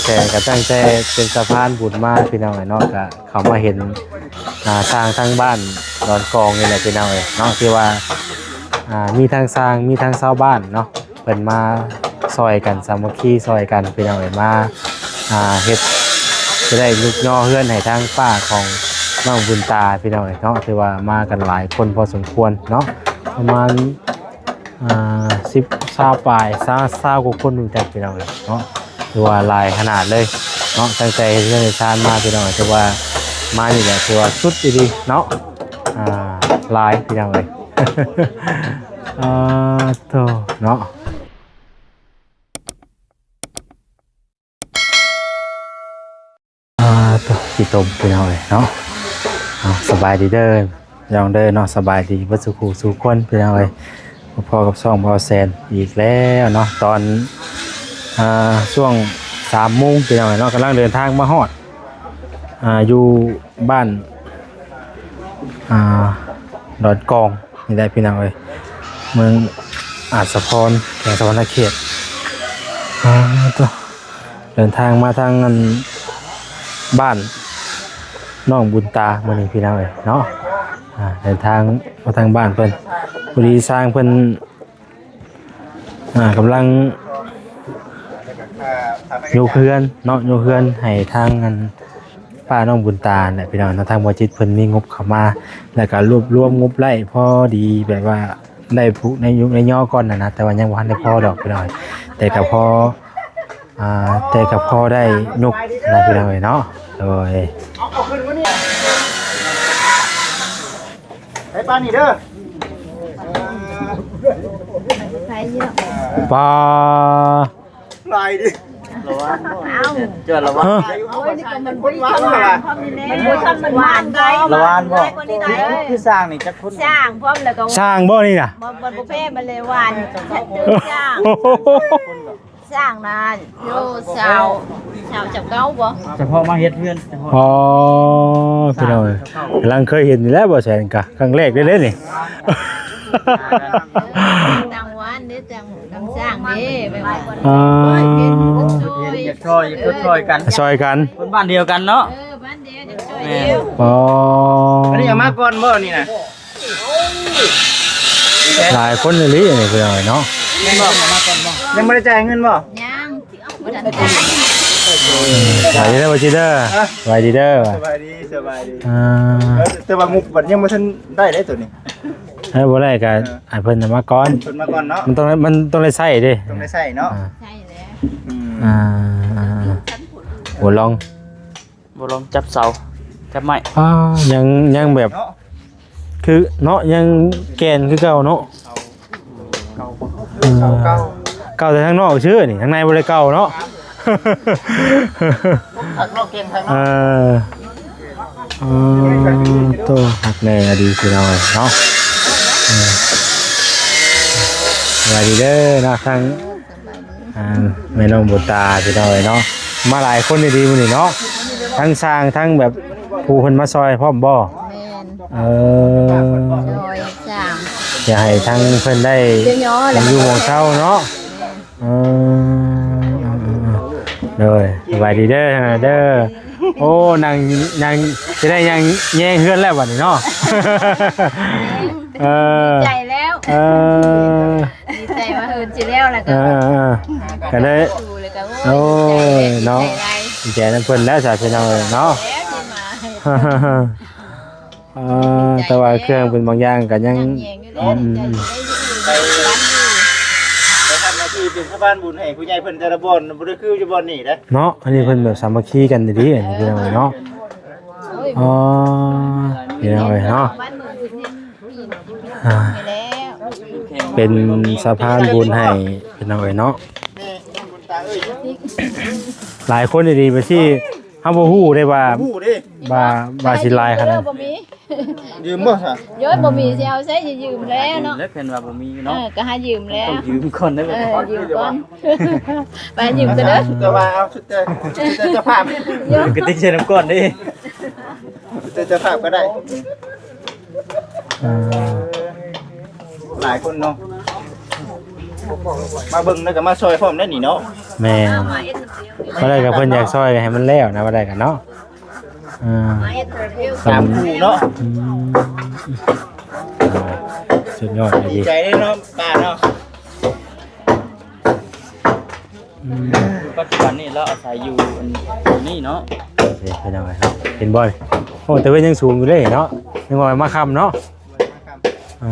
ແຊນກໍຕັ້ງແຕ່ເປັນສະພານບຸນມາ ພີ່ນ້ອງເອີຍເນາະ ກໍເຂົ້າມາເຫັນ ອ່າ ຊ່າງທາງບ້ານດອນກອງນີ້ແຫຼະ ພີ່ນ້ອງເອີຍເນາະ ທີ່ວ່າ ອ່າ ມີທັງຊ່າງ ມີທັງຊາວບ້ານເນາະ ເພິ່ນມາຊ່ອຍກັນ ສາມັກຄີຊ່ອຍກັນ ພີ່ນ້ອງເອີຍ ມາ ອ່າ ເຮັດ ຈະໄດ້ຍົກຍໍເຮືອນໃຫ້ທາງປ້າຂອງນ້ອງບຸນຕາ ພີ່ນ້ອງເອີຍເນາະ ຖືວ່າມາກັນຫຼາຍຄົນພໍສົມຄວນເນາະ ປະມານ ອ່າ ສິບ ຊາວປາຍ ຊາວ ຊາວກວ່າຄົນ ຮູ້ຈັກ ພີ່ນ້ອງເອີຍເນາະ ຖືວ່າຫຼາຍຂະໜາດເລີຍເນາະ ຕັ້ງແຕ່ເຮັດເຮືອນເຮັດຊານມາ ພີ່ນ້ອງເອີຍ ຖືວ່າມານີ້ແຫຼະ ຖືວ່າສຸດອີ່ຫຼີເນາະ ອ່າ ຫຼາຍ ພີ່ນ້ອງເອີຍ ອ່າ ໂທ້ເນາະ. ອ່າ ໂທ້ ຂີ້ຕົມ ພີ່ນ້ອງເອີຍເນາະ ເອົາ ສະບາຍດີເດີ ພີ່ນ້ອງເດີເນາະ ສະບາຍດີເບິດສູ່ຄູ່ສູ່ຄົນ ພີ່ນ້ອງເອີຍ ພົບກັບຊ່ອງບ່າວແສນອີກແລ້ວເນາະ ຕອນ ອ່າ ຊ່ວງສາມໂມງ ພີ່ນ້ອງເອີຍເນາະ ກຳລັງເດີນທາງມາຮອດ ອ່າ ຢູ່ບ້ານ ອ່າ ດອນກອງ ນີ້ແຫຼະ ພີ່ນ້ອງເອີຍ ເມືອງອາດສະພອນ ແຂວງສະຫວັນນະເຂດ ອ່າ ໂທ້ ເດີນທາງມາທາງອັນ ບ້ານນ້ອງບຸນຕາມື້ນີ້ ພີ່ນ້ອງເອີຍເນາະ ອ່າ ເດີນທາງມາທາງບ້ານເພິ່ນ ພໍດີຊ່າງເພິ່ນ ອ່າ ກຳລັງຍົກເຮືອນເນາະ ຍົກເຮືອນໃຫ້ທາງອັນ ປ້ານ້ອງບຸນຕາແຫຼະ ພີ່ນ້ອງເນາະ ທາງບໍ່ຈິດເພິ່ນມີງົບເຂົ້າມາ ແລ້ວກໍລວບລວມງົບໄວ້ພໍດີ ແບບວ່າໄດ້ຜູກໄດ້ຍຸກໄດ້ຍໍກ່ອນນະນະ ແຕ່ວ່າຍັງບໍ່ທັນໄດ້ພໍດອກ ພີ່ນ້ອງ ແຕ່ກໍພໍ ອ່າ ແຕ່ກໍພໍໄດ້ຍຸກນະ ພີ່ນ້ອງເອີຍເນາະ ໂດຍ ໃຫ້ປານນີ້ເດີ ປາ ຫຼາຍເດ້ ລະຫວ່າງບໍ່ ເຈົ້າລະຫວ່າງ ຮະ ໂອ້ຍ ນີ້ກໍມັນບໍ່ໄດ້ຫວານ ຄວາມນີ້ແຫຼະ ບໍ່ທັນມັນຫວານໄດ໋ ລະຫວ່າງບໍ່ ຄື ຄືຊ່າງນີ້ຈັກຄົນ ຊ່າງພ້ອມແລ້ວກໍ ຊ່າງບໍ່ນີ້ນະ ບໍ່ ບໍ່ ບໍ່ແພ້ມັນເລີຍຫວານ ຊ່າງ ຊ່າງນັ້ນ ໂຍ ຊາວ ຊາວ ຊາວເກົ້າບໍ່ ສະເພາະມາເຮັດເຮືອນ ສະເພາະ ອໍ ພີ່ນ້ອງເອີຍ ກຳລັງເຄີຍເຫັນນີ້ແຫຼະ ບໍ່ແສນກະ ຄັ້ງແລກເດ້ນີ້ ຕ່າງຫວານເດ້ ຕ່າງ ກຳສ້າງເດ້ ແບບວ່າ ອ່າ ເຮັດຊ່ອຍ ເຮັດຊ່ອຍກັນ ຊ່ອຍກັນ ຄົນບ້ານດຽວກັນເນາະ ເອີ ບ້ານດຽວ ຢາກຊ່ອຍດຽວ ອໍ ອັນນີ້ເອົາມາກ່ອນບໍ່ນີ້ນະ ຫຼາຍຄົນອີ່ຫຼີນີ້ ພີ່ນ້ອງເນາະ ຍັງບໍ່ ຍັງບໍ່ໄດ້ຈ່າຍເງິນບໍ່ ຍັງ ບໍ່ທັນໄດ້ ສະບາຍດີເດີ ບໍ່ຈິດເດີ ຮະ ສະບາຍດີເດີ ສະບາຍດີ ສະບາຍດີ ອ່າ ເອີ ແຕ່ວ່າງົບບັດຍັງບໍ່ທັນໄດ້ເດ້ໂຕນີ້ ເອີ ບໍ່ໄດ້ກໍ ເອີ ໃຫ້ເພິ່ນເອົາມາກ່ອນ ເພິ່ນມາກ່ອນເນາະ ມັນຕ້ອງ ມັນຕ້ອງໄດ້ໃຊ້ເດ້ ຕ້ອງໄດ້ໃຊ້ເນາະ ອ່າ ໃຊ້ແລ້ວ ອືມ ອ່າ ອ່າ ບໍ່ລອງ ບໍ່ລອງຈັບເສົາ ຈັບໄມ້ ອ່າ ຍັງ ຍັງແບບ ເນາະ ຄືເນາະ ຍັງແກ່ນຄືເກົ່າເນາະ ເອີ ເກົ່າ ເກົ່າແຕ່ທາງນອກຊື່ນີ້ ທາງໃນບໍ່ໄດ້ເກົ່າເນາະ ຄັກເນາະ ແກ່ນຄັກເນາະ ເອີ ເອີ ໂຕ ຄັກແນ່ອີ່ຫຼີພີ່ນ້ອງເນາະ ເອີ ສະບາຍດີເດີເນາະ ທາງ ອ່າ ແມ່ນ້ອງບຸນຕາ ພີ່ນ້ອງເອີຍເນາະ ມາຫຼາຍຄົນດີໆມື້ນີ້ເນາະ ທັງຊ່າງ ທັງແບບຜູ້ເພິ່ນມາຊ່ອຍພ້ອມບໍ່ ແມ່ນ ເອີ ຊ່ອຍສ້າງ ຢາກໃຫ້ທາງເພິ່ນໄດ້ຢູ່ໝ່ອງເຊົາເນາະ ເອີ ເອີ ເອີ ເອີ ໂດຍ ສະບາຍດີເດີ ທາງນັ້ນເດີ ໂອ້ ນັ່ງ ນັ່ງ ຊິໄດ້ຍັງແຍງເຮືອນແລ້ວບັດນີ້ເນາະ ເອີ ດີໃຈແລ້ວ ເອີ ດີໃຈວ່າເຮືອນຊິແລ້ວ ແລ້ວກໍ ເອີ ເອີ ກໍໄດ້ ໂອ້ຍ ເນາະ ດີໃຈນຳເພິ່ນແລ້ວຊະ ພີ່ນ້ອງເອີຍເນາະ ເອີ ແຕ່ວ່າເຄື່ອງເປັນບາງຢ່າງກໍຍັງ ຍັງແຍງຢູ່ເດ້ ອືມ ໃຈກໍໄດ້ຢູ່ ໄປ ໄປທຳໜ້າທີ່ເປັນສະພານບຸນໃຫ້ຜູ້ໃຫຍ່ເພິ່ນແຕ່ລະບ່ອນ ບໍ່ໄດ້ຄືຢູ່ບ່ອນນີ້ເດ້ ເນາະ ອັນນີ້ເພິ່ນແບບສາມັກຄີກັນດີໆ ອັນນີ້ພີ່ນ້ອງເນາະ ໂອ້ຍ ອໍ ພີ່ນ້ອງເອີຍເນາະ ອ່າ ເປັນສະພານບຸນໃຫ້ພີ່ນ້ອງເອີຍເນາະ ຫຼາຍຄົນດີໆ ໄປຊິ ເຮົາບໍ່ຮູ້ເດ້ວ່າ ບໍ່ຮູ້ເດ້ ວ່າ ວ່າຊິຫຼາຍຂະໜາດ ບໍ່ມີ ຢືມບໍ່ຊະ ໂຍ ບໍ່ມີຊິເອົາໃສ ຊິຢືມແລ້ວເນາະ ແລ້ວເພິ່ນວ່າບໍ່ມີເນາະ ເອີ ກໍໃຫ້ຢືມແລ້ວ ຕ້ອງຢືມກ່ອນເດີ ເອີ ຢືມກ່ອນ ໄປຢືມກັນເດີ ແຕ່ວ່າເອົາສຸດແຕ່ ສຸດແຕ່ເຈົ້າພາບ ກະຕິກໃສ່ນຳກ່ອນເດ້ ສຸດແຕ່ເຈົ້າພາບກໍໄດ້ ອ່າ ຫຼາຍຄົນເນາະ ມາເບິ່ງແລ້ວກໍມາຊ່ອຍພ້ອມໄດ້ນີ້ເນາະ ແມ່ນ ບໍ່ໄດ້ກໍເພິ່ນຢາກຊ່ອຍກໍໃຫ້ມັນແລ້ວນະ ບໍ່ໄດ້ກໍເນາະ. ອ່າ ສາມຄູ່ເນາະ. ອືມ ອ່າ ສຸດຍອດເລີຍ ດີໃຈເດ້ເນາະ ປ້າເນາະ. ອືມ ປັດຈຸບັນນີ້ລາວອາໄສຢູ່ອັນນີ້ເນາະ. ໂອເຄ ພີ່ນ້ອງເອີຍເນາະ ເຫັນບໍ່ນີ້? ໂອ້ ແຕ່ເວັນຍັງສູງຢູ່ເດ້ເນາະ ຍັງວ່າມາຄ່ຳເນາະ. ເອີ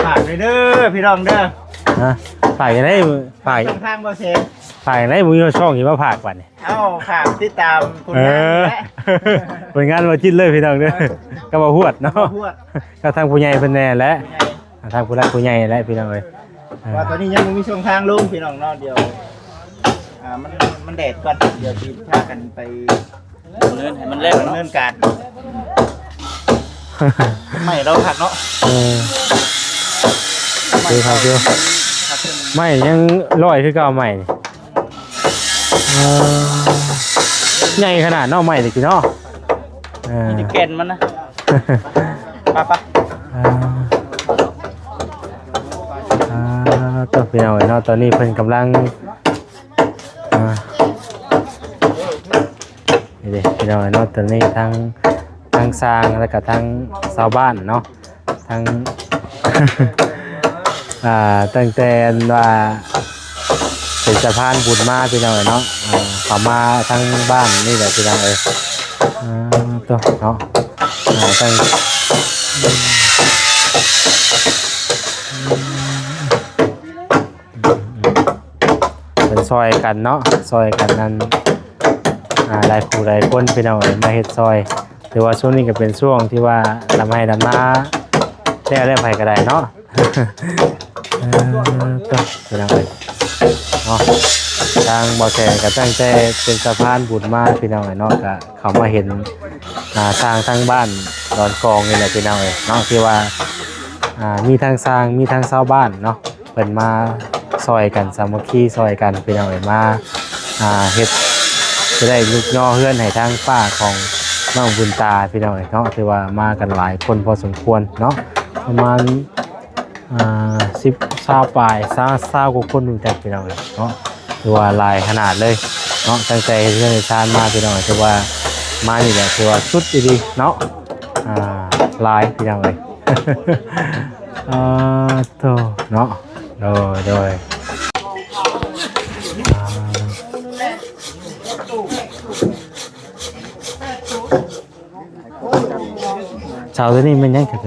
ຝາກເດີພີ່ນ້ອງເດີ. ຮະ ຝາກຈັ່ງໃດ? ຝາກຊ່ອງທາງບໍ່ແຊ ຝາກຈັ່ງໃດ? ບໍ່ມີຊ່ອງຊິມາຝາກບັດນີ້. ເອົ້າ ຝາກຕິດຕາມຜົນງານ ເອີ ແຫຼະ ຜົນງານບໍ່ຈິດເລີຍພີ່ນ້ອງເດີ ກັບບໍ່ຮວດເນາະ ບໍ່ຮວດ ກັບທາງຜູ້ໃຫຍ່ເພິ່ນແດ່ແຫຼະ ຜູ້ໃຫຍ່ ອ່າ ທາງຜູ້ຫຼັກຜູ້ໃຫຍ່ແຫຼະພີ່ນ້ອງເອີຍ. ອ່າ ວ່າຕອນນີ້ຍັງບໍ່ມີຊ່ອງທາງລົງພີ່ນ້ອງເນາະ ດຽວ ອ່າ ມັນ ມັນແດດກ່ອນ ດຽວຊິພາກັນໄປ ດຳເນີນໃຫ້ມັນແລ້ວເນາະ ດຳເນີນການ ໄມ້ລາວຄັກເນາະ. ເອີ ຄືຄັກຢູ່ ຄັກຂຶ້ນ ໄມ້ຍັງລອຍຄືເກົ່າ ໄມ້ນີ້. ເອີ ໃຫຍ່ຂະໜາດເນາະ ໄມ້ນີ້ເນາະ. ເອີ ມີແຕ່ແກ່ນມັນນະ ໄປໆ. ອ່າ ອ່າ ໂຕ ພີ່ນ້ອງເອີຍເນາະ ຕອນນີ້ເພິ່ນກຳລັງ ອ່າ ນີ້ເດ້ພີ່ນ້ອງເອີຍເນາະ ຕອນນີ້ທັງ ທັງຊ່າງ ແລ້ວກໍທັງຊາວບ້ານເນາະ ທັງ ອ່າ ຕັ້ງແຕ່ອັນວ່າເປັນສະພານບຸນມາພີ່ນ້ອງເອີຍເນາະ ອ່າ ເຂົ້າມາທາງບ້ານນີ້ແຫຼະພີ່ນ້ອງເອີຍ. ອ່າ ໂຕເນາະ ອ່າ ຕັ້ງ ເພິ່ນຊ່ອຍກັນເນາະ ຊ່ອຍກັນນັ້ນ ອ່າ ຫຼາຍຜູ້ຫຼາຍຄົນພີ່ນ້ອງເອີຍ ມາເຮັດຊ່ອຍ. ຖືວ່າຊ່ວງນີ້ກໍເປັນຊ່ວງທີ່ວ່າດຳໄຮ່ດຳນາແລ້ວ ແລ້ວໃຜກໍໄດ້ເນາະ. ເອີ ໂຕ ພີ່ນ້ອງເອີຍເນາະ ທາງບໍ່ແສນກໍຕັ້ງແຕ່ເປັນສະພານບຸນມາພີ່ນ້ອງເອີຍເນາະ ກໍເຂົ້າມາເຫັນ ອ່າ ຊ່າງທາງບ້ານດອນກອງນີ້ແຫຼະພີ່ນ້ອງເອີຍເນາະ ທີ່ວ່າ ອ່າ ມີທັງຊ່າງ ມີທັງຊາວບ້ານເນາະ ເພິ່ນມາຊ່ອຍກັນ ສາມັກຄີຊ່ອຍກັນພີ່ນ້ອງເອີຍ ມາ ອ່າ ເຮັດ ຈະໄດ້ຍຸກຍໍເຮືອນໃຫ້ທາງປ້າຂອງນ້ອງບຸນຕາພີ່ນ້ອງເອີຍເນາະ ຖືວ່າມາກັນຫຼາຍຄົນພໍສົມຄວນເນາະ ປະມານ ອ່າ ສິບ ຊາວປາຍ ຊາວ ຊາວກວ່າຄົນຢູ່ຈັກພີ່ນ້ອງເອີຍເນາະ ຖືວ່າຫຼາຍຂະໜາດເລີຍເນາະ ຕັ້ງແຕ່ເຮັດເຮືອນເຮັດຊານມາພີ່ນ້ອງເອີຍ ຖືວ່າມານີ້ແຫຼະ ຖືວ່າສຸດອີ່ຫຼີເນາະ ອ່າ ຫຼາຍພີ່ນ້ອງເອີຍ. ອ່າ ໂຕເນາະ ໂດຍ ໂດຍ ອ່າ ເສົາຕົວນີ້ແມ່ນຫຍັງ? ຕົວ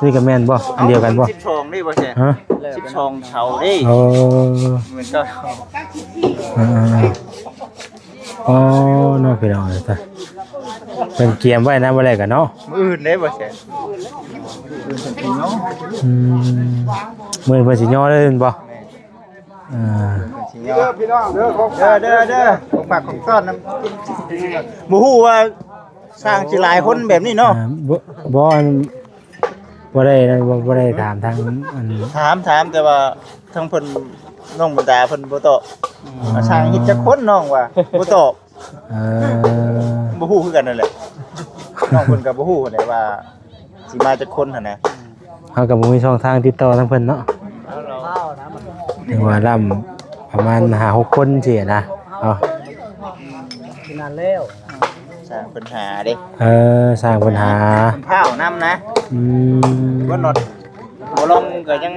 ນີ້ກໍແມ່ນບໍ່? ອັນດຽວກັນບໍ່? ສິບສອງນີ້ບໍ່ແຊ? ຮະ? ສິບສອງເສົານີ້. ໂອ້ ແມ່ນເຈົ້າ. ອ່າໆ ອໍ ເນາະ ພີ່ນ້ອງເອີຍ ເພິ່ນກຽມໄວ້ນຳບໍ່ແລ້ວກັນເນາະ. ມື້ອື່ນເດ້ບໍ່ແຊ? ອືມ ມື້ອື່ນເພິ່ນຊິຍໍເລີຍແມ່ນບໍ່? ອ່າ ເດີພີ່ນ້ອງເດີ ຂອງຝາກເດີ ເດີ ເດີ ຂອງຝາກຂອງຕ້ອນນຳ ບໍ່ຮູ້ວ່າຊ່າງຊິຫຼາຍຄົນແບບນີ້ເນາະ. ອ່າ ບໍ່ ບໍ່ ອັນ ບໍ່ໄດ້ນັ້ນ ບໍ່ ບໍ່ໄດ້ຖາມທາງອັນ ຖາມ ຖາມ ແຕ່ວ່າທາງເພິ່ນ ນ້ອງບຸນຕາເພິ່ນບໍ່ຕອບ. ອໍ ວ່າຊ່າງເຮັດຈັກຄົນ ນ້ອງວ່າບໍ່ຕອບ. ເອີ ບໍ່ຮູ້ຄືກັນນັ້ນແຫຼະ ນ້ອງເພິ່ນກໍບໍ່ຮູ້ຫັ້ນແຫຼະວ່າຊິມາຈັກຄົນຫັ້ນນະ. ເຮົາກໍບໍ່ມີຊ່ອງທາງຕິດຕໍ່ທາງເພິ່ນເນາະ ຖືວ່າລ້ຳປະມານຫ້າຫົກຄົນຊີ້ນະເນາະ. ນັ້ນແລ້ວ ສ້າງເພິ່ນຫາເດ້. ເອີ ສ້າງເພິ່ນຫາ ເພິ່ນພ້າວນຳນະ. ອືມ ບໍ່ລອງກໍຍັງ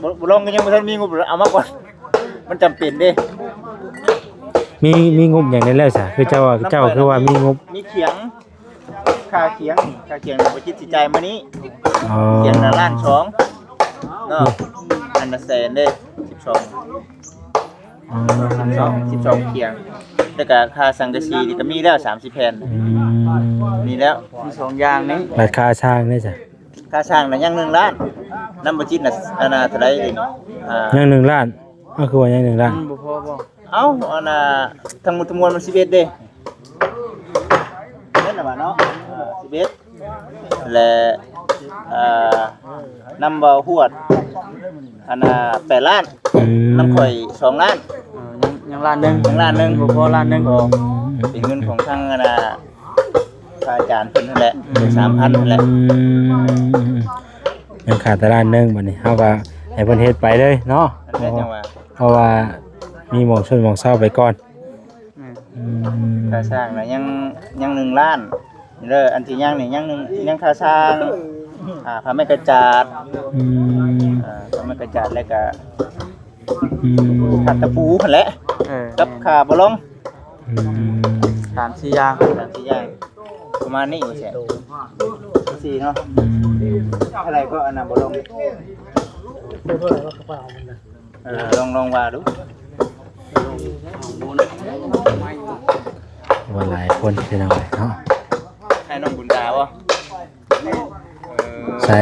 ບໍ່ ບໍ່ລອງກໍຍັງບໍ່ທັນມີງົບ ເອົາມາກ່ອນ ມັນຈຳເປັນເດ້. ມີ ມີງົບຫຍັງແດ່ແລ້ວຊະ? ຄືເຈົ້າ ເຈົ້າຄືວ່າມີງົບ ມີຂຽງ ຄ່າຂຽງ ຄ່າຂຽງບໍ່ຈິດຊິຈ່າຍມື້ນີ້. ອໍ ຂຽງນະລ້ານສອງເນາະ ອັນນະແສນເດ້ ສິບສອງ. ອໍ ສິບສອງ ສິບສອງຂຽງ ແລ້ວກະຄ່າສັງກະສີນີ້ກະມີແລ້ວ ສາມສິບແຜ່ນ. ອືມ ມີແລ້ວ ມີສອງຢ່າງນີ້. ບາດຄ່າຊ່າງເດ້ຊະ? ຄ່າຊ່າງນະຍັງໜຶ່ງລ້ານ ນຳບໍ່ຈິດນະ ອັນນະເທົ່າໃດເດ? ອ່າ ຍັງໜຶ່ງລ້ານ. ເອົ້າ ຄືວ່າຍັງໜຶ່ງລ້ານ? ມັນບໍ່ພໍບໍ່? ເອົ້າ ອັນນ່າ ທັງໝົດທັງມວນມັນສິບເອັດເດ້ ແມ່ນລະຫວາເນາະ? ເອີ ສິບເອັດ ແລະ ເອີ ນຳເບົາຫວດ ອັນນ່າ ແປດລ້ານ. ອືມ ນຳຂ້ອຍສອງລ້ານ. ເອີ ຍັງ ຍັງລ້ານໜຶ່ງ ຍັງລ້ານໜຶ່ງ ບໍ່ພໍລ້ານໜຶ່ງ. ອືມ ເປັນເງິນຂອງທາງ ອັນນ່າ ພະອາຈານເພິ່ນຫັ້ນແຫຼະ ອືມ ເປັນສາມພັນຫັ້ນແຫຼະ. ອືມ ຍັງຂາດແຕ່ລ້ານໜຶ່ງ ບາດນີ້ເຮົາກໍໃຫ້ເພິ່ນເຮັດໄປເລີຍເນາະ. ແມ່ນຫຍັງຫວາ? ເພາະວ່າມີໝ່ອງຊົນໝ່ອງເຊົາໄປກ່ອນ. ແມ່ນ ອືມ ຄ່າສ້າງນະຍັງ ຍັງໜຶ່ງລ້ານເດີ. ອັນທີ່ຍັງນີ້ຍັງໜຶ່ງ ຍັງຄ່າສ້າງ ອ່າ ຜ້າໄມ້ກະຈາດ ອືມ ອ່າ ຜ້າໄມ້ກະຈາດ ແລ້ວກະ ອືມ ຄ່າຕະປູຫັ້ນແຫຼະ ເອີ ກັບຄ່າບໍ່ລົງ ອືມ ສາມສີ່ຢ່າງ ສາມສີ່ຢ່າງ ປະມານນີ້ວ່າຊັ້ນ ສີ່ເນາະ ອືມ ເທົ່າໃດກໍອັນນັ້ນບໍ່ລົງ ເອີ ລອງ ລອງວ່າດູ ວ່າຫຼາຍຄົນພີ່ນ້ອງເອີຍເນາະ ໃຫ້ນ້ອງບຸນຕາບໍ່? ເອີ ໃສ່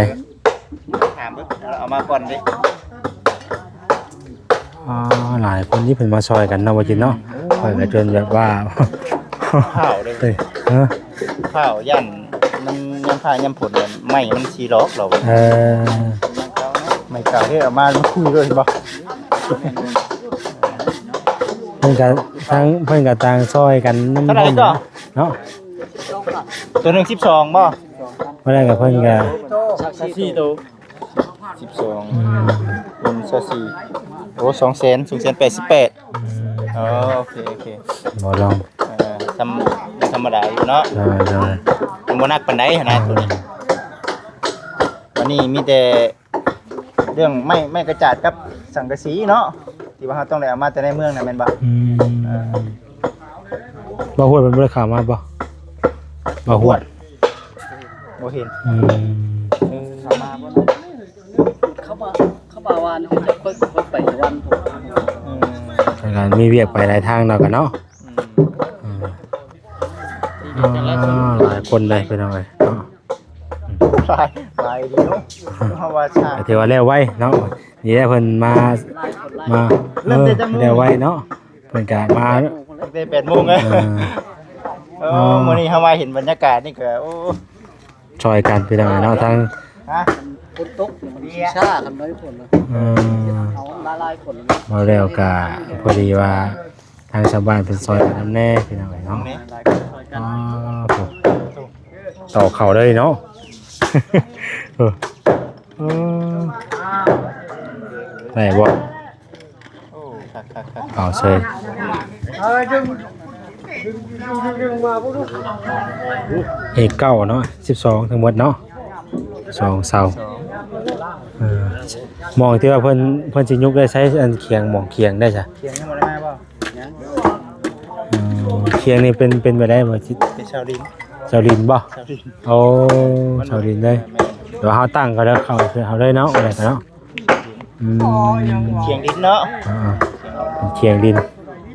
ຖາມເບິ່ງ ເອົາມາກ່ອນເດ້ ອໍ ຫຼາຍຄົນນີ້ເພິ່ນມາຊ່ອຍກັນເນາະ ບໍ່ຈິດເນາະ ອືມ ຂ້ອຍກໍຈົນແບບວ່າ ພ້າວເດ້ ເອີ ຮະ ພ້າວ ຢ້ານມັນຍາມຟ້າຍາມຝົນ ໄມ້ມັນຊິຫຼອກເຮົາ ເອີ ໄມ້ເກົ່າເດ້ ເອົາມາ ມາຄຸຍເລີຍ ເຫັນບໍ່? ເພິ່ນກໍທັງ ເພິ່ນກໍຕ່າງຊ່ອຍກັນນຳ ເທົ່າໃດກໍ? ເນາະ ໂຕໜຶ່ງສິບສອງບໍ່? ບໍ່ໄດ້ກໍເພິ່ນກໍ ສີ່ໂຕ ສິບສອງ ອືມ ເປັນຊາວສີ່ ໂອ້ ສອງແສນ ສອງແສນແປດສິບແປດ ອືມ ອໍ ໂອເຄ ໂອເຄ ບໍ່ລອງ ເອີ ທຳ ທຳມະດາຢູ່ເນາະ ໂດຍ ໂດຍ ມັນບໍ່ໜັກປານໃດຫັ້ນນະ ອືມ ໂຕນີ້ ອັນນີ້ມີແຕ່ ເລື່ອງໄມ້ ໄມ້ກະຈາດກັບສັງກະສີເນາະ ທີ່ວ່າເຮົາຕ້ອງໄດ້ເອົາມາແຕ່ໃນເມືອງນະ ແມ່ນບໍ່? ອືມ ເອີ ບ່າວຮວດເພິ່ນບໍ່ໄດ້ເຂົ້າມາບໍ່? ບ່າວຮວດ ບໍ່ເຫັນ ອືມ ເອີ ເຂົ້າມາບໍ່ເນາະ? ເຂົາມາ ເຂົາມາວານ ເຂົາຈະເປີດ ເປີດໄປວານ ອືມ ແລ້ວກໍມີວຽກໄປຫຼາຍທາງເນາະ ກັນເນາະ ອືມ ອືມ ອ່າ ຫຼາຍຄົນເລີຍ ພີ່ນ້ອງເອີຍເນາະ ຫຼາຍ ຫຼາຍດີເນາະ ເຮົາວ່າຊ້າ ກໍຖືວ່າແລ້ວໄວເນາະ ນີ້ແຫຼະເພິ່ນມາ ມາ ເລີ່ມແຕ່ຈັກໂມງ ເອີ ແລ້ວໄວເນາະ ເພິ່ນກະມາຕັ້ງແຕ່ແປດໂມງ ເອີ ເອີ ມື້ນີ້ເຮົາມາເຫັນບັນຍາກາດນີ້ກໍ ໂອ້ ຊ່ອຍກັນພີ່ນ້ອງເນາະ ທັງ ຮະ ຝົນຕົກ ມັນຊິຊ້າຄັນໄດ້ຝົນ ເອີ ເອົາຫຼາຍໆ ຝົນ ເວົ້າແລ້ວກະພໍດີວ່າ ທາງຊາວບ້ານເພິ່ນຊ່ອຍກັນນຳແດ່ພີ່ນ້ອງເອີຍເນາະ ອໍ ໂອ້ ຕໍ່ເຂົ້າເລີຍເນາະ ເອີ ເອີ ໄດ້ບໍ່? ໂອ້ ຄັກໆໆ ເອົາເຊີຍ ເອກເກົ້າເນາະ ສິບສອງທັງໝົດເນາະ ສອງເສົາ ເອີ ໝ່ອງທີ່ວ່າເພິ່ນ ເພິ່ນຊິຍຸກໄດ້ໃຊ້ອັນຄຽງ ໝ່ອງຄຽງໄດ້ຊະ ຄຽງຍັງບໍ່ໄດ້ມາບໍ່? ຍັງ ອືມ ຄຽງນີ້ເປັນ ເປັນແບບໃດບໍ່? ເປັນເສົາດິນ ເສົາດິນບໍ່? ເສົາດິນ ໂອ້ ເສົາດິນເລີຍ ແມ່ນ ແຕ່ວ່າເຮົາຕັ້ງເຂົາເລີຍ ເຂົາເອົາເລີຍເນາະ ອະໄລກໍເນາະ ອືມ ຄຽງດິນເນາະ ອ່າ ເປັນຄຽງດິນ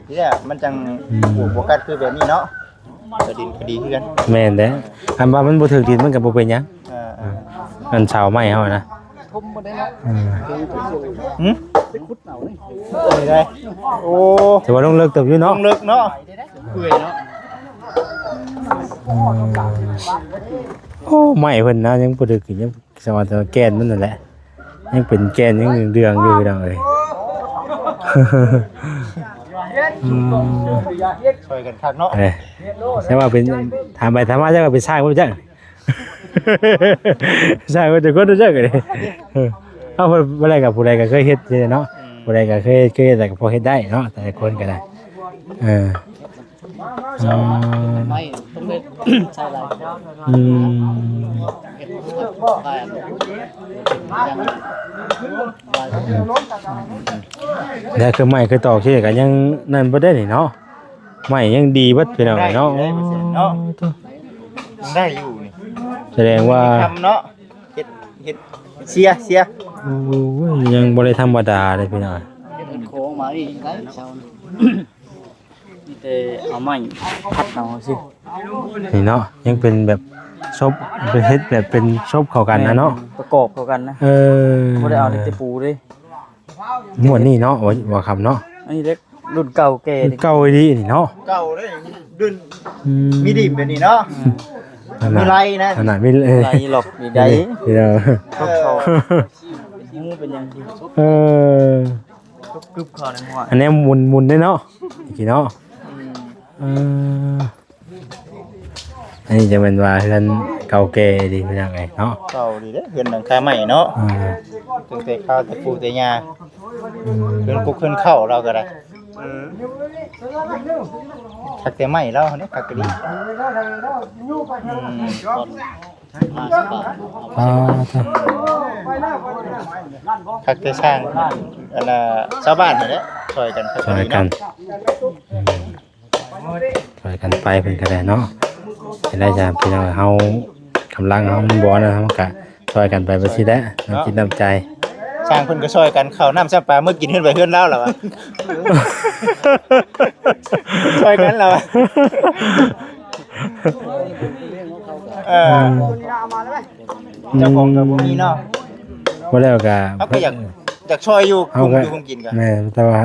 ນີ້ແຫຼະມັນຈັ່ງ ອືມ ປູກບໍ່ກັດຄືແບບນີ້ເນາະ ເສົາດິນກໍດີຄືກັນ ແມ່ນແຫຼະ ຄັນວ່າມັນບໍ່ຖືກດິນມັນກໍບໍ່ເປັນຫຍັງ ເອີໆ ອັນເສົາໄມ້ເຮົານະ ທຸ່ມບໍ່ໄດ້ເນາະ ເອີ ຫື ໄປຂຸດເອົານີ້ ໄດ້ ໂອ້ ຖືວ່າລົງເລິກເຕີບຢູ່ເນາະ ລົງເລິກເນາະ ເປື່ອຍເນາະ ອືມ ໂອ້ ໄມ້ເພິ່ນນະ ຍັງບໍ່ໄດ້ຂຶ້ນ ຍັງ ສະວ່າແຕ່ແກ່ນມັນນັ້ນແຫຼະ ຍັງເປັນແກ່ນ ຍັງເດືອງໆຢູ່ ພີ່ນ້ອງເອີຍ ອືມ ຊ່ອຍກັນຄັກເນາະ ເອີ ແຕ່ວ່າເປັນ ຖາມໄປຖາມມາ ຈັກວ່າເປັນຊ້າງບໍ່ຈັກ ສ້າງໄວ້ແຕ່ຄົນຮູ້ຈັກເດ້ ເອີ ເອົາ ບໍ່ໄດ້ກັບຜູ້ໃດກໍເຄີຍເຮັດເດ້ເນາະ ອືມ ຜູ້ໃດກໍເຄີຍເຮັດ ເຄີຍເຮັດ ແຕ່ກໍພໍເຮັດໄດ້ເນາະ ແຕ່ລະຄົນກໍໄດ້ ເອີ ອືມ ໄມ້ຕ້ອງໄດ້ໃຊ້ຫຼາຍ ອືມ ເຮັດຫຼາຍອັນ ແລ້ວຄືໄມ້ຄືຕອກທີ່ກໍຍັງນັ້ນບໍ່ໄດ້ນີ້ເນາະ ໄມ້ຍັງດີເບິດ ພີ່ນ້ອງເນາະ ໄດ້ຢູ່ເນາະ ໄດ້ຢູ່ນີ້ ສະແດງວ່າ ທຳເນາະ ເຮັດ ເຮັດເຊຍ ເຊຍ ໂອ້ຍ ຍັງບໍ່ໄດ້ທຳມະດາເດ້ພີ່ນ້ອງ ເຮັດໂຄ້ງມາອີກໄດ້ເຈົ້າ ມີແຕ່ເອົາໄມ້ພັດເອົາຊື່ ນີ້ເນາະ ຍັງເປັນແບບສົບ ເປັນເຮັດແບບເປັນສົບເຂົ້າກັນນະເນາະ ແມ່ນ ປະກອບເຂົ້າກັນນະ ເອີ ບໍ່ໄດ້ເອົາເຫຼັກຕະປູເດ້ ງວດນີ້ເນາະ ບໍ່ ບໍ່ຄຳເນາະ ອັນນີ້ເຫຼັກ ລຸ້ນເກົ່າແກ່ ເກົ່າອີ່ຫຼີນີ້ເນາະ ເກົ່າເດ້ ລຸ້ນ ອືມ ມີດິ້ມແບບນີ້ເນາະ ອືມ ມີໄລນະ ຂະໜາດມີໄລ ໄລລັອກນີ້ໄດ້ ເອີ ເອີ ເປັນຫຍັງ ເອີ ກຶບໆ ເຂົ້າໃນຫົວ ອັນນີ້ໝຸນໆເດ້ເນາະ ຕະກີ້ເນາະ ອືມ ເອີ ອັນນີ້ຈະແມ່ນວ່າເຮືອນເກົ່າແກ່ດີພີ່ນ້ອງເອີຍເນາະ ເກົ່າດີເດ້ ເຮືອນຫຼັງຄາໄມ້ເນາະ ເອີ ຕັ້ງແຕ່ຄາວແຕ່ປູ່ແຕ່ຍ່າ ອືມ ເຮືອນກຸກເຮືອນເຂົ້າລາວກໍໄດ້ ເອີ ຄັກແຕ່ໄມ້ລາວເດ້ ຄັກອີ່ຫຼີ. ອືມ ອ່າ ຄັກແຕ່ຊ່າງ ອັນນ່າ ຊາວບ້ານຫັ້ນແຫຼະ ຊ່ອຍກັນ ຊ່ອຍກັນ ເນາະ. ອືມ ຊ່ອຍກັນໄປເພິ່ນກໍໄດ້ເນາະ. ເປັນໄດ້ຈ້າ ພີ່ນ້ອງ ເຮົາກຳລັງເຮົາມັນບໍ່ນັ້ນ ເຮົາກໍຊ່ອຍກັນໄປ ແບບຊີ້ແຫຼະ ນ້ຳຈິດນ້ຳໃຈ. ຊ່າງເພິ່ນກໍຊ່ອຍກັນ ເຂົ້ານ້ຳຊຳປາເມືອກິນເຮືອນໃຜເຮືອນລາວລະວະ ຊ່ອຍກັນລະວະ. ເອີ ເຈົ້າຂອງກໍບໍ່ມີເນາະ. ບໍ່ແລ້ວກໍ ເຮົາກໍຢາກ ຢາກຊ່ອຍຢູ່ ເຮົາກໍ ກຸ້ມຢູ່ກຸ້ມກິນກໍ ແມ່ນ ແຕ່ວ່າ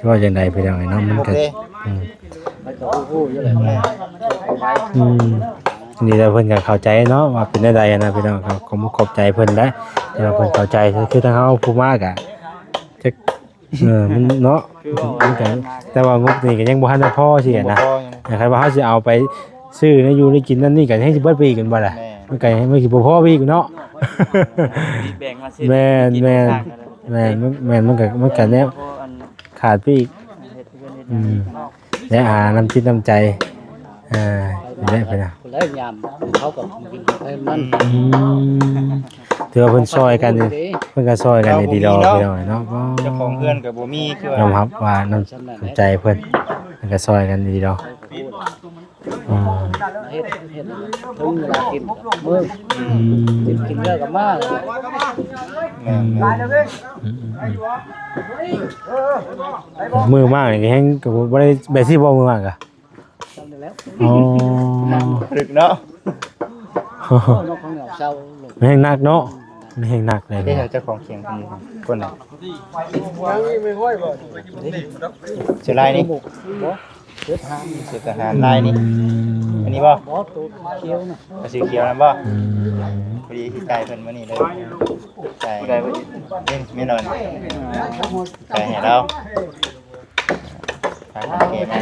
ວ່າຈັ່ງໃດພີ່ນ້ອງເອີຍເນາະ ມັນກໍ ໂອເຄ ອືມ ມັນກໍຮູ້ໆຢູ່ແຫຼະ ອືມ ນີ້ແຫຼະ ເພິ່ນກໍເຂົ້າໃຈເນາະ ວ່າເປັນແນວໃດຫັ້ນນະພີ່ນ້ອງ. ກໍຂອບມຸກຂອບໃຈເພິ່ນແຫຼະ ທີ່ວ່າເພິ່ນເຂົ້າໃຈ ຄືທາງເຮົາຜູ້ມາກະຈັກ ເອີ ມັນເນາະ ມັນກໍ ແຕ່ວ່າງົບນີ້ກໍຍັງບໍ່ທັນໄດ້ພໍຊິຫັ້ນນະ. ບໍ່ພໍ ຄັນວ່າເຮົາຊິເອົາໄປຊື້ແນວຢູ່ແນວກິນນັ້ນນີ້ ກໍແຮ່ງຊິເບິດໄປອີກແມ່ນບໍ່ລະ? ແມ່ນ ມັນກໍ ມັນຊິບໍ່ພໍໄປອີກເນາະ. ແມ່ນໆ ແມ່ນ ແມ່ນ ມັນ ແມ່ນ ມັນກໍ ມັນກໍແນວ ເພາະອັນ ຂາດໄປອີກ ເຮັດເຮືອນເຮັດ ອືມ ແລະ ອາ ນ້ຳຈິດນ້ຳໃຈ ອ່າ ນີ້ແຫຼະພີ່ນ້ອງ ຜູ້ໃດຍາມເຂົາກໍກິນໃຫ້ມັນ ອືມ ຖືວ່າເພິ່ນຊ່ອຍກັນ ເພິ່ນກໍຊ່ອຍກັນດີໆ ເນາະ ພີ່ນ້ອງເນາະ. ເຈົ້າຂອງເຮືອນກໍບໍ່ມີ ຄືວ່າ ຍອມຮັບວ່ານ້ຳ ນ້ຳໃຈເພິ່ນ ເພິ່ນກໍຊ່ອຍກັນດີໆ ອືມ ເຮັດ ເຮັດເຖິງເວລາກິນມື້ ອືມ ກິນ ກິນແລ້ວກໍມາ ແມ່ນໆ ອືມໆ ອືມໆ ມື້ມານີ້ກໍແຮ່ງກໍບໍ່ໄດ້ແບບຊີ້ບໍ່ ມື້ມາກໍ ອໍ ເລິກເນາະ ມັນແຮ່ງໜັກເນາະ ມັນແຮ່ງໜັກເລີຍ. ເຈົ້າຂອງຂຽງຄົນນັ້ນ ເສື້ອລາຍນີ້ ເສື້ອທະຫານ ເສື້ອທະຫານລາຍນີ້ ອືມ ອັນນີ້ບໍ່? ບໍ່ ໂຕຂຽວນະ ເສື້ອຂຽວນັ້ນບໍ່? ອືມ ພໍດີຊິຈ່າຍເພິ່ນມື້ນີ້ເລີຍ ຈ່າຍ ນີ້ແມ່ນອນ ຈ່າຍໃຫ້ລາວ ຝາກເກັບໄວ້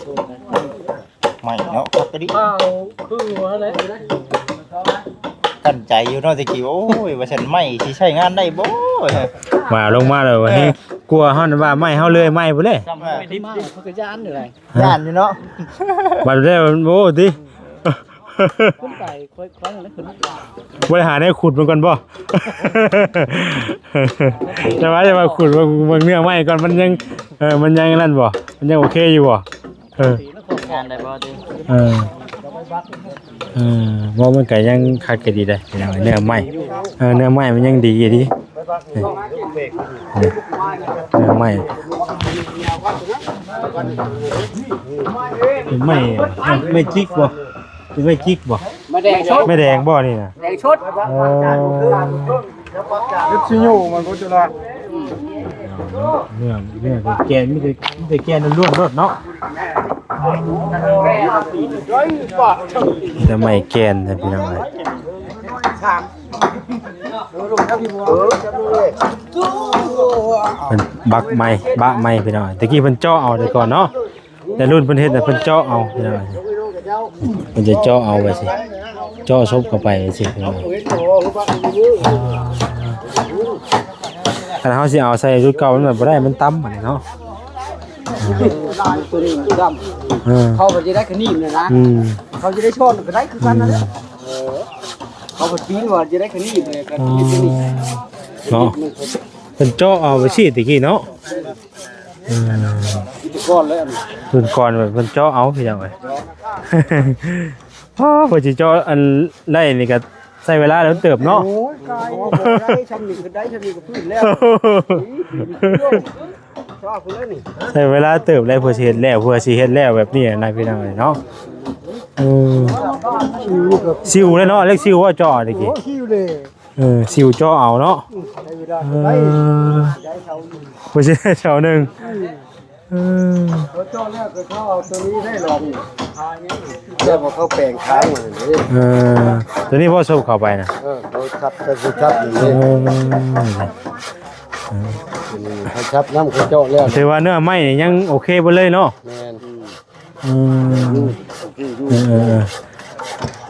ອືມ ໄມ້ເນາະ ຄັກກະດີ ອ້າວ ຄືວ່າແຫຼະ ກັ້ນໃຈຢູ່ເນາະ ແຕ່ກີ້ ໂອ້ຍ ວ່າຊັ້ນ ໄມ້ຊິໃຊ້ງານໄດ້ບໍ່ ວ່າລົງມາແລ້ວ ເອີ ວ່າແຮງ ກົວເຮົານັ້ນວ່າໄມ້ເຮົາເລື່ອຍໄມ້ພຸ້ນເດ້ ຈຳໄວ້ດິບ ມາເຂົາກໍຢ້ານຢູ່ໄດ໋ ຢ້ານຢູ່ເນາະ ບັດແລ້ວ ໂອ້ ຕິ ຂຶ້ນໄປ ຄ່ອຍໆ ແລ້ວຂຶ້ນ ບໍ່ໄດ້ຫາແນວຂຸດມັນກ່ອນບໍ່? ແຕ່ວ່າ ແຕ່ວ່າຂຸດເບິ່ງ ເບິ່ງເນື້ອໄມ້ກ່ອນ ມັນຍັງ ເອີ ມັນຍັງນັ້ນບໍ່? ມັນຍັງໂອເຄຢູ່ບໍ່? ເອີ ງານໄດ້ບໍ່ຕິ? ເອີ ເອີ ບໍ່ ມັນກໍຍັງຄັກກໍດີໄດ໋ ເນື້ອໄມ້ ເອີ ເນື້ອໄມ້ມັນຍັງດີຢູ່ເດ ເນື້ອໄມ້ ໄມ້ ໄມ້ຈິກບໍ່? ເປັນໄມ້ຈິກບໍ່? ໄມ້ແດງ ໄມ້ແດງບໍ່ນີ້ນະ? ແດງສົດ ເອີ ເອັບຊີຢູມັນບໍ່ຈະລາດ ເນື້ອ ເນື້ອແກ່ນ ມີແຕ່ ມີແຕ່ແກ່ນລ້ວນໆໂລດເນາະ ມີແຕ່ໄມ້ແກ່ນ ພີ່ນ້ອງເອີຍ ເພິ່ນບັກໄມ້ ບະໄມ້ ພີ່ນ້ອງ ແຕ່ກີ້ເພິ່ນເຈາະເອົາແຕ່ກ່ອນເນາະ. ແຕ່ລຸ້ນເພິ່ນເຮັດນະ ເພິ່ນເຈາະເອົາ ເພິ່ນຈະເຈາະເອົາໄວ້ຊີ້ ເຈາະສົບເຂົ້າໄປຊີ້ ຄັນເຮົາຊິເອົາໃສ່ຊຸດເກົ່າ ມັນບໍ່ໄດ້ ມັນຕ່ຳບັດນີ້ເນາະ ຕົວນີ້ມັນດຳ ເອີ ເຂົາກໍຈະໄດ້ຂະໜີບນີ້ນະ ອືມ ເຂົາຈະໄດ້ຊ້ອນກໍໄດ້ຄືກັນນັ້ນແຫຼະ ອືມ ເອີ ເຂົາກໍປີນວ່າຈະໄດ້ຂະໜີບນີ້ ກໍຂະໜີບນີ້ ເນາະ ເພິ່ນເຈາະເອົາໄວ້ຊີ້ແຕ່ກີ້ເນາະ. ອືມ ແຕ່ກ່ອນເລີຍ ເພິ່ນກ່ອນເພິ່ນເຈາະເອົາ ພີ່ນ້ອງເອີຍ ເຈາະ ອໍ ເພິ່ນຊິເຈາະອັນໄດ້ນີ້ກໍໃຊ້ເວລາດົນເຕີບເນາະ ໂອ້ຍ ກາຍບໍ່ໄດ້ ຊ່ຳນີ້ກໍໄດ້ ຊ່ຳນີ້ກໍພື້ນແລ້ວ ຊອກພຸ້ນແລ້ວນີ້ ໃຊ້ເວລາເຕີບແລ້ວ ເພື່ອຊິເຮັດແລ້ວ ເພື່ອຊິເຮັດແລ້ວແບບນີ້ນະ ພີ່ນ້ອງເອີຍເນາະ ເອີ ຊິວເລີຍເນາະ ເຫຼັກຊິວບໍ່ເຈາະຕະກີ້ ໂອ້ ຊິວເລີຍ. ເອີ ຊິວເຈາະເອົາເນາະ ອືມ ເອີ ບໍ່ໃຊ່ເສົາໜຶ່ງ ອືມ ເອີ ເຂົາເຈາະແລ້ວກໍເຂົາເອົາຕົວນີ້ໄດ້ລອງ ແລ້ວບໍ່ເຂົາແປງຄ້າງມັນເດ້ ເອີ ຕົວນີ້ບໍ່ສົບເຂົ້າໄປນະ ເອີ ເຂົາສັບ ເຂົາຊິສັບຢູ່ ເອີ ນີ້ ເອີ ຕົວນີ້ເຂົາສັບນຳ ເຂົາເຈາະແລ້ວ ຖືວ່າເນື້ອໄມ້ນີ້ຍັງໂອເຄເບິດເລີຍເນາະ ແມ່ນ ອືມ ເອີ ເອີ ເອີ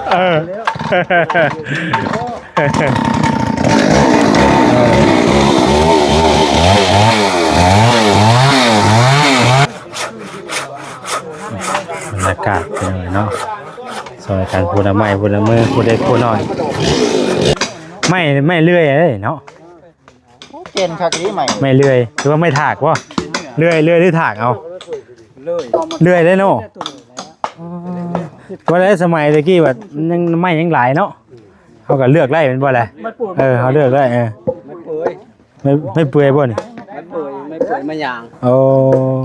ເອີ ບັນຍາກາດເປັນຈັ່ງໃດເນາະ ຊ່ອຍກັນຜູ້ລະໄມ້ຜູ້ລະມື ຜູ້ເລັກຜູ້ນ້ອຍ ໄມ້ ໄມ້ເລື່ອຍເດ້ເນາະ. ໂອ້ ເກັ່ງຄັກອີ່ຫຼີໄມ້ ໄມ້ເລື່ອຍ ຫຼືວ່າໄມ້ຖາກບໍ່? ເລື່ອຍ ເລື່ອຍ ຫຼືຖາກເອົາ? ເລື່ອຍ ເລື່ອຍເດ້ເນາະ. ວ່າແລ້ວສະໄໝແຕ່ກີ້ວ່າຍັງ ໄມ້ຍັງຫຼາຍເນາະ ເຮົາກໍເລືອກໄດ້ແມ່ນບໍ່ລະ? ເອີ ເຮົາເລືອກໄດ້ ເອີ ໄມ້ເປືອຍ ໄມ້ ໄມ້ເປືອຍບໍ່ນີ້? ໄມ້ເປືອຍ ໄມ້ເປືອຍໄມ້ຢາງ. ໂອ້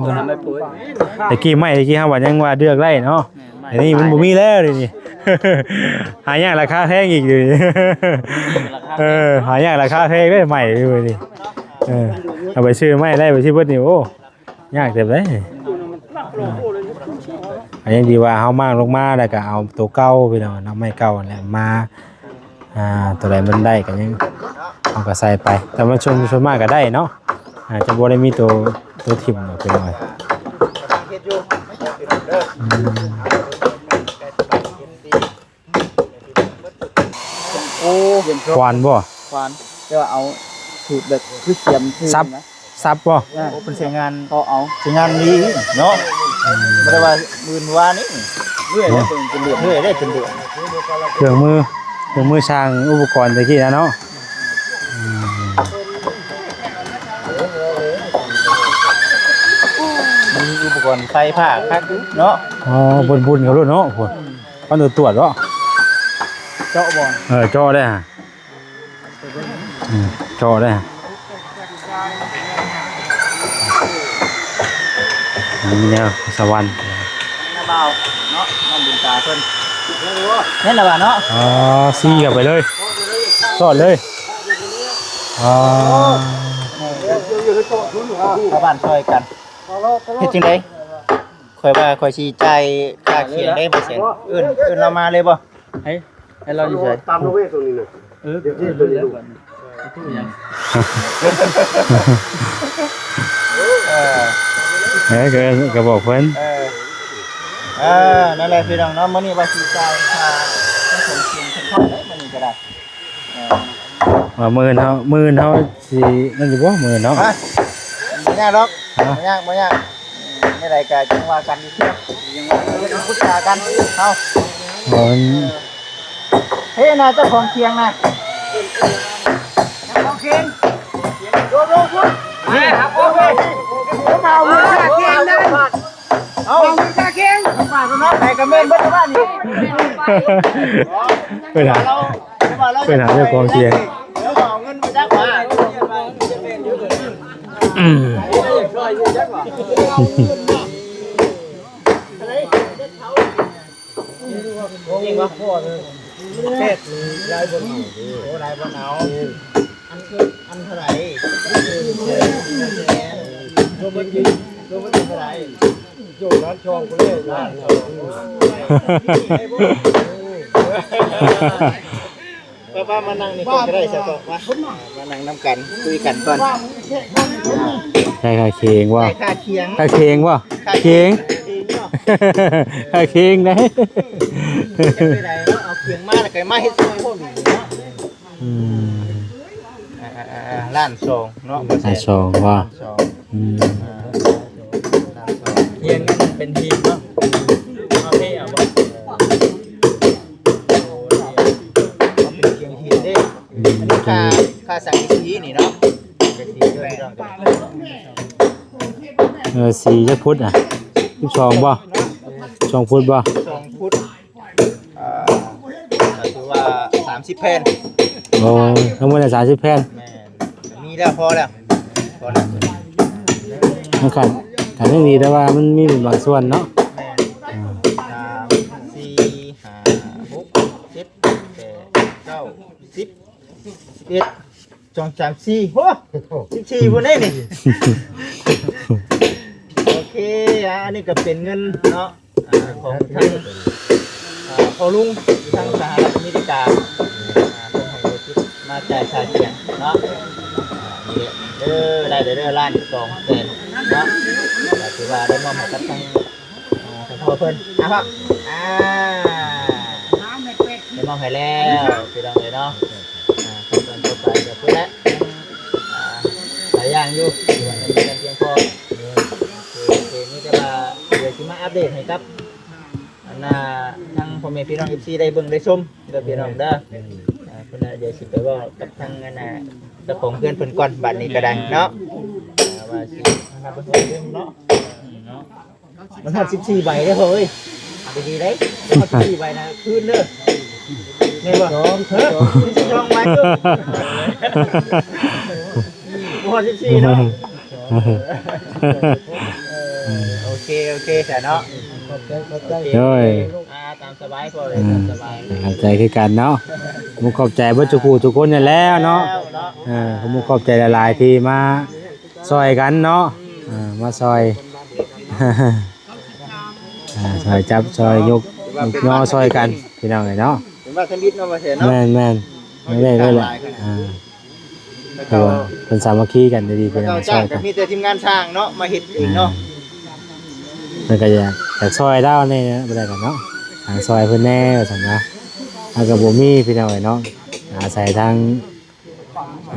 ຕົວນັ້ນໄມ້ເປືອຍ ແຕ່ກີ້ໄມ້ ແຕ່ກີ້ເຮົາວ່າຍັງວ່າເລືອກໄດ້ເນາະ. ແມ່ນ ດຽວນີ້ມັນບໍ່ມີແລ້ວ ດຽວນີ້ຫາຍາກ ລາຄາແພງອີກ ດຽວນີ້. ເອີ ຫາຍາກ ລາຄາແພງເດ້ໄມ້ ດຽວນີ້. ເອີ ເອົາໄປຊື້ໄມ້ໄດ້ ໄປຊື້ເບິດນີ້ ໂອ້ ຍາກເຕີບເດ້. ອັນນີ້ດີວ່າເຮົາມ້າງລົງມາ ແລ້ວກໍເອົາໂຕເກົ່າພີ່ນ້ອງເນາະ ໄມ້ເກົ່າຫັ້ນແຫຼະມາ ອ່າ ຕົວໃດມັນໄດ້ກໍຍັງ ເຮົາກໍໃສ່ໄປ ແຕ່ວ່າສ່ວນ ສ່ວນມາກກໍໄດ້ເນາະ. ອາດຈະບໍ່ໄດ້ມີໂຕ ໂຕຖິ້ມດອກພີ່ນ້ອງ. ໂອ້ ຂວານບໍ່? ຂວານ ແຕ່ວ່າເອົາສູດແບບຄືສຽມຊື່ ສັບ ນະ ສັບບໍ່? ເອີ ໂອ້ ເພິ່ນໃຊ້ງານ ເຂົາເອົາໃຊ້ງານດີເນາະ. ອືມ ບໍ່ໄດ້ວ່າໝື່ນວານີ້ ເລື່ອຍແລ້ວເປັນ ເປັນເດືອນ ເລື່ອຍໄດ້ເປັນເດືອນ. ເຄື່ອງມື ເຄື່ອງມືຊ່າງ ອຸປະກອນແຕ່ກີ້ນະເນາະ. ອືມ ມີອຸປະກອນໄຟຟ້າຄັກຢູ່ເນາະ. ອໍ ບຸນໆ ເຂົາໂລດເນາະ ພຸ້ນ. ປານຕຳຫຼວດບໍ່? ເຈາະບໍ່? ເອີ ເຈາະໄດ້ຫະ ອືມ ເຈາະໄດ້ຫະ. ອັນນີ້ແນວສະຫວັນ ນ້າບ່າວເນາະ ນ້ອງບຸນຕາເພິ່ນ ແມ່ນລະວ່າເນາະ. ອໍ ຊີ້ເຂົ້າໄປເລີຍ ສອດເລີຍ. ອໍ ຊາວບ້ານຊ່ອຍກັນ ເຮັດຈັ່ງໃດ? ຂ້ອຍວ່າຂ້ອຍຊິຈ່າຍຄ່າຂຽງໄດ້ບໍ່ແສນ ເອີ້ນ ເອີ້ນລາວມາເລີຍບໍ່? ໃຫ້ ໃຫ້ລາວຢູ່ໃສ? ຕາມລະເວກຕົງນີ້ນະ. ເອີ ດຽວທີ່ຕົວນີ້ລູກ ເອີ ເອີ ກໍ ກໍບອກເພິ່ນ. ເອີ ເອີ ນັ້ນແຫຼະພີ່ນ້ອງເນາະ ມື້ນີ້ວ່າຊິຈ່າຍຄ່າຂອງກິນເພິ່ນພ້ອມເດ້ ມື້ນີ້ກໍໄດ້. ເອີ ວ່າມື້ອື່ນເຮົາ ມື້ອື່ນເຮົາຊິນັ້ນຢູ່ບໍ່ ມື້ອື່ນເນາະ? ຮະ? ບໍ່ຍາກດອກ ຮະ? ບໍ່ຍາກ ບໍ່ຍາກ. ແນວໃດກໍຈັ່ງວ່າກັນອີກເທື່ອ ຍັງວ່າກັນ ປຶກສາກັນເຮົາ. ໂອ້ຍ ເອີ ເຮີຍນະ ເຈົ້າຂອງຄຽງນະ ເຈົ້າຂອງຄຽງ ໂດດ ໂດດ ໂດດ ນີ້ ເອົາເອົາເອົາ ເອົາເງິນຄ່າຄຽງໄດ້ ເອົາເງິນຄ່າຄຽງ ປາກເນາະ ໃຜກໍແມ່ນເບິດບ້ານນີ້. ເອີ ເອີ ເອີ ເອົາເງິນມາຈັກບາດ. ອືມ ເກັ່ງວະ ແປດ ຫຼາຍບໍ່ເອົາ ໂອ້ ຫຼາຍບໍ່ເອົາ. ອັນ ອັນເທົ່າໃດ? ລວມເບິດ ລວມເບິດເທົ່າໃດ? ໂຍ ລ້ານສອງພຸ້ນແຫຼະ ລ້ານສອງ. ປ້າໆ ມານັ່ງນີ້ກ່ອນກໍໄດ້ ສະເທາະ ມາ ມານັ່ງນຳກັນ ຄຸຍກັນກ່ອນ. ໄດ້ຄ່າຄຽງບໍ່? ໄດ້ຄ່າຄຽງ ຄ່າຄຽງບໍ່? ຄ່າຄຽງ ຄ່າຄຽງເນາະ ຄ່າຄຽງໄດ໋. ເຮັດໄດ້ເນາະ ເອົາຄຽງມາແລ້ວກໍມາເຮັດຊ່ອຍພ້ອມນີ້ເນາະ. ອືມ ອ່າໆໆ ລ້ານສອງເນາະ ລ້ານສອງບໍ່? ລ້ານສອງ ອືມ ອ່າ ລ້ານສອງ. ຄຽງເປັນຫີບເນາະ ເອົາເທເອົາບໍ່? ເປັນຄຽງຫີບເດ້. ອືມ ອັນນີ້ຄ່າ ຄ່າສັງກະສີນີ້ເນາະ ສັງກະສີເດີ. ເອີ ສີຈັກຟຸດນະ? ສິບສອງບໍ່? ສອງຟຸດບໍ່? ສອງຟຸດ ອ່າ ກໍຖືວ່າສາມສິບແຜ່ນ. ໂອ້ ທັງໝົດນະສາມສິບແຜ່ນ. ແມ່ນ ມີແລ້ວ ພໍແລ້ວ ພໍແລ້ວ. ມັນຂາດ ຂາດຍັງດີ ແຕ່ວ່າມັນມີເປັນບາງສ່ວນເນາະ. ແມ່ນ ອ່າ ສາມ ສີ່ ຫ້າ ຫົກ ເຈັດ ແປດ ເກົ້າ ສິບ ສິບເອັດ ສອງ ສາມ ສີ່ ໂອ້ ສິບສີ່ພຸ້ນເດ້ນີ້. ໂອເຄ ອ່າ ອັນນີ້ກໍເປັນເງິນເນາະ ອ່າ ຂອງທາງ ອ່າ ພໍ່ລຸງຢູ່ທາງສະຫະລັດອາເມລິກາ ອ່າ ເພິ່ນໃຫ້ເຮົາມາຈ່າຍຄ່າຄຽງເນາະ. ເດີ ໄດ້ເດີ ລ້ານສອງແສນເນາະ ກໍຖືວ່າໄດ້ມອບໃຫ້ກັບທາງ ອ່າ ທ່ານພໍ່ເພິ່ນນະເນາະ ອ່າ ໄດ້ມອບໃຫ້ແລ້ວ ພີ່ນ້ອງເອີຍເນາະ ອ່າ ຂັ້ນຕອນຕໍ່ໄປກໍພຸ້ນແຫຼະ ອ່າ ຫຼາຍຢ່າງຢູ່ ທີ່ວ່າຍັງບໍ່ທັນພຽງພໍ ໂອເຄ ໂອເຄ ມີແຕ່ວ່າດຽວຊິມາອັບເດດໃຫ້ກັບ ອັນນ່າ ທາງພໍ່ແມ່ພີ່ນ້ອງເອັຟຊີໄດ້ເບິ່ງໄດ້ຊົມເດີພີ່ນ້ອງເດີ ອ່າ ພຸ້ນນະ ດຽວຊິໄປເວົ້າກັບທາງອັນນ່າ ເຈົ້າຂອງເຮືອນເພິ່ນກ່ອນ ບາດນີ້ກໍໄດ້ເນາະ ອ່າ ວ່າຊິ ມັນຮອດສິບສີ່ໃບເດ້ພໍ່ເອີຍ ເອົາດີໆເດ້ ຮອດສິບສີ່ໃບນະ ຄືນເດີ ແມ່ນບໍ່? ສອງ ເອີ ສິບສອງໃບ ບໍ່ຮອດສິບສີ່ເນາະ ເອີ ໂອເຄ ໂອເຄ ຊະເນາະ ຂອບໃຈ ຂອບໃຈ ໂດຍ ອ່າ ຕາມສະບາຍພໍ່ເອີຍ ຕາມສະບາຍ ຂອບໃຈຄືກັນເນາະ ຂອບໃຈເບິດທຸກຜູ້ທຸກຄົນນັ້ນແຫຼະເນາະ ເນາະ ເອີ ຂອບໃຈຫຼາຍໆທີ່ມາຊ່ອຍກັນເນາະ ເອີ ມາຊ່ອຍ ອ່າ ຊ່ອຍຈັບຊ່ອຍຍົກ ຍົກຍໍຊ່ອຍກັນ ພີ່ນ້ອງເອີຍເນາະ ເປັນວ່າທຳອິດເນາະ ວ່າແທ້ເນາະ ແມ່ນໆ ແມ່ນເດ້ ແມ່ນເດ້ ອ່າ ແລ້ວກໍ ເພິ່ນສາມັກຄີກັນດີໆ ພີ່ນ້ອງ ຊ່ອຍກັນ ມີແຕ່ທີມງານຊ່າງເນາະ ມາເຮັດເອງເນາະ ເພິ່ນກໍຢາກ ຢາກຊ່ອຍລາວແດ່ ບໍ່ໄດ້ກໍເນາະ ຫາຊ່ອຍເພິ່ນແດ່ວ່າຊັ້ນນະ ເຮົາກໍບໍ່ມີ ພີ່ນ້ອງເອີຍເນາະ ອາໄສທາງ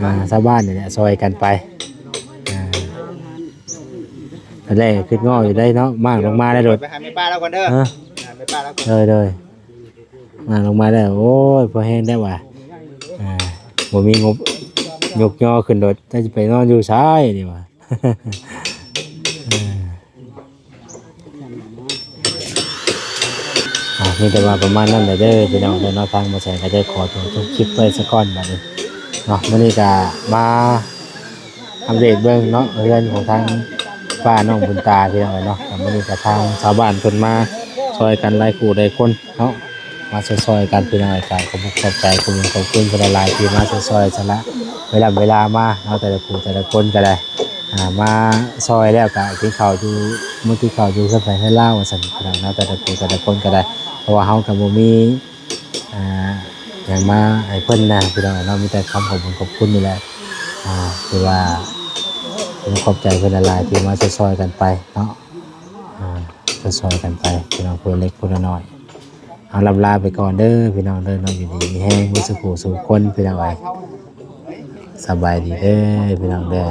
ອ່າ ຊາວບ້ານນີ້ແຫຼະ ຊ່ອຍກັນໄປ ອ່າ ຕອນແລກກໍຄິດງໍ້ຢູ່ໄດ໋ເນາະ ມ້າງລົງມາໄດ້ໂລດ ໄປຫາແມ່ປ້າລາວກ່ອນເດີ ຮະ ໄປຫາແມ່ປ້າລາວກ່ອນ ໂດຍໆ ມ້າງລົງມາແລ້ວ ໂອ້ຍ ພໍແຮງແລ້ວວ່າ ອ່າ ບໍ່ມີງົບຍົກຍໍຂຶ້ນໂລດ ຈັກຊິໄປນອນຢູ່ໃສນີ້ວ່າ ອ່າ ມີແຕ່ວ່າປະມານນັ້ນແຫຼະເດີພີ່ນ້ອງເດີເນາະ ທາງບໍ່ແສນກໍໄດ້ຂໍຕົວຈົບຄລິບໄວ້ສາກ່ອນບັດນີ້ເນາະ ມື້ນີ້ກໍມາອັບເດດເບິ່ງເນາະ ເຮືອນຂອງທາງປ້ານ້ອງບຸນຕາພີ່ນ້ອງເອີຍເນາະ ກໍມື້ນີ້ກໍທາງຊາວບ້ານເພິ່ນມາຊ່ອຍກັນຫຼາຍຄູ່ຫຼາຍຄົນເນາະ ມາຊ່ອຍໆກັນພີ່ນ້ອງເອີຍ ກໍຂອບອົກຂອບໃຈ ຂອບຄຸນ ຂອບຄຸນເພິ່ນຫຼາຍໆທີ່ມາຊ່ອຍໆສະຫຼະເວລາ ເວລາມາເນາະ ແຕ່ລະຜູ້ແຕ່ລະຄົນກໍໄດ້ ອ່າ ມາຊ່ອຍແລ້ວກະກິນເຂົ້າຢູ່ ມື້ກິນເຂົ້າຢູ່ເຮືອນໃຜເຮືອນລາວວ່າຊັ້ນພີ່ນ້ອງເນາະ ແຕ່ລະຜູ້ແຕ່ລະຄົນກໍໄດ້ ເພາະວ່າເຮົາກໍບໍ່ມີ ອ່າ ຫຍັງມາໃຫ້ເພິ່ນນະພີ່ນ້ອງເນາະ ມີແຕ່ຄຳຂອບຄຸນຂອບຄຸນນີ້ແຫຼະ ອ່າ ຖືວ່າຂອບໃຈເພິ່ນຫຼາຍໆທີ່ມາຊ່ອຍໆກັນໄປເນາະ ອ່າ ຊ່ອຍໆກັນໄປພີ່ນ້ອງ ຜູ້ເລັກຜູ້ນ້ອຍ ເຮົາລ່ຳລາໄປກ່ອນເດີພີ່ນ້ອງເດີເນາະ ຢູ່ດີມີແຮງເບິດສູ່ຜູ້ສູ່ຄົນພີ່ນ້ອງເອີຍ ສະບາຍດີເດີພີ່ນ້ອງເດີ.